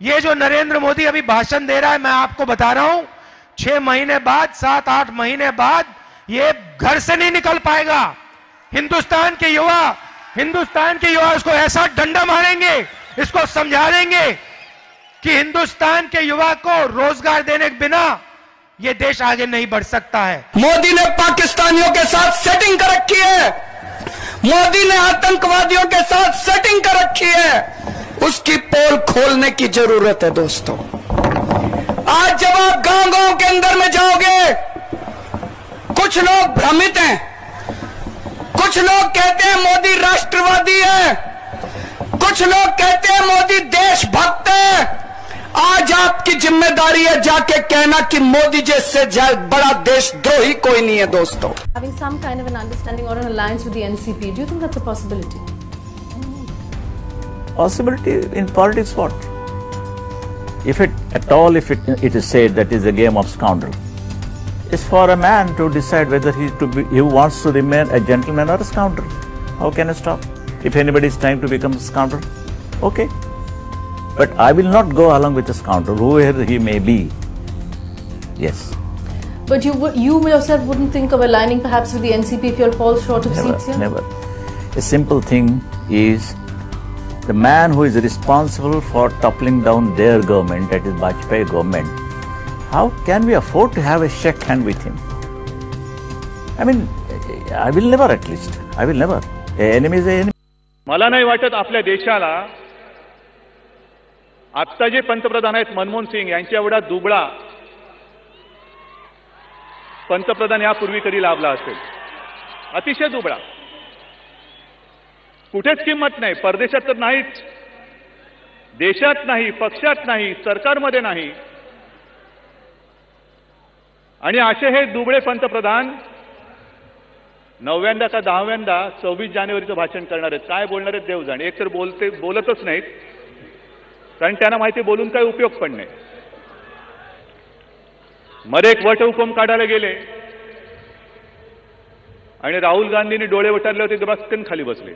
ये जो नरेंद्र मोदी अभी भाषण दे रहा है, मैं आपको बता रहा हूं, 6 महीने बाद, 7-8 महीने बाद ये घर से नहीं निकल पाएगा। हिंदुस्तान के युवा, हिंदुस्तान के युवा इसको ऐसा डंडा मारेंगे, इसको समझा देंगे कि हिंदुस्तान के युवा को रोजगार देने के बिना ये देश आगे नहीं बढ़ सकता है। मोदी ने पाकिस्तानियों के साथ सेटिंग कर रखी है, मोदी ने आतंकवादियों के साथ सेटिंग कर रखी है, उसकी पोल खोलने की जरूरत है दोस्तों। आज जब आप गांव-गांव के अंदर में जाओगे, कुछ लोग भ्रमित हैं, कुछ लोग कहते हैं मोदी राष्ट्रवादी है, कुछ लोग कहते हैं मोदी देशभक्त है। आज आपकी जिम्मेदारी है जाके कहना कि मोदी जैसे बड़ा देशद्रोही कोई नहीं है दोस्तों। Having some kind of an understanding or an alliance with the NCP, do you think that's a possibility? Possibility in politics, what? If it at all, if it is said that is a game of scoundrel, it's for a man to decide whether he wants to remain a gentleman or a scoundrel. How can I stop? If anybody is trying to become a scoundrel, okay. But I will not go along with a scoundrel, whoever he may be. Yes. But you yourself wouldn't think of aligning perhaps with the NCP if you all fall short of never, seats here? Never. A simple thing is, the man who is responsible for toppling down their government, that is Vajpayee government, how can we afford to have a shake hand with him? I mean, I will never, at least. I will never. An enemy is an enemy. मला नाही वाटत आपल्या देशाला आत्ता जे पंतप्रधान आहेत मनमोहन सिंग यांच्या एवढा दुबळा पंतप्रधान यापूर्वी कधी लाभला असेल. अतिशय दुबळा, कुठेच किंमत नाही, परदेशात तर नाहीच, देशात नाही, पक्षात नाही, सरकारमध्ये नाही. आणि असे हे दुबळे पंतप्रधान 9व्यांदा का 10व्यांदा 26 जानेवारीचं भाषण करणार आहेत. काय बोलणार आहेत देव जाणे. एक तर बोलतच नाहीत, कारण त्यांना माहिती बोलून काही उपयोग पण नाही. मध्ये एक वटहुकूम काढायला गेले आणि राहुल गांधींनी डोळे वटारले होते, बसकन खाली बसले.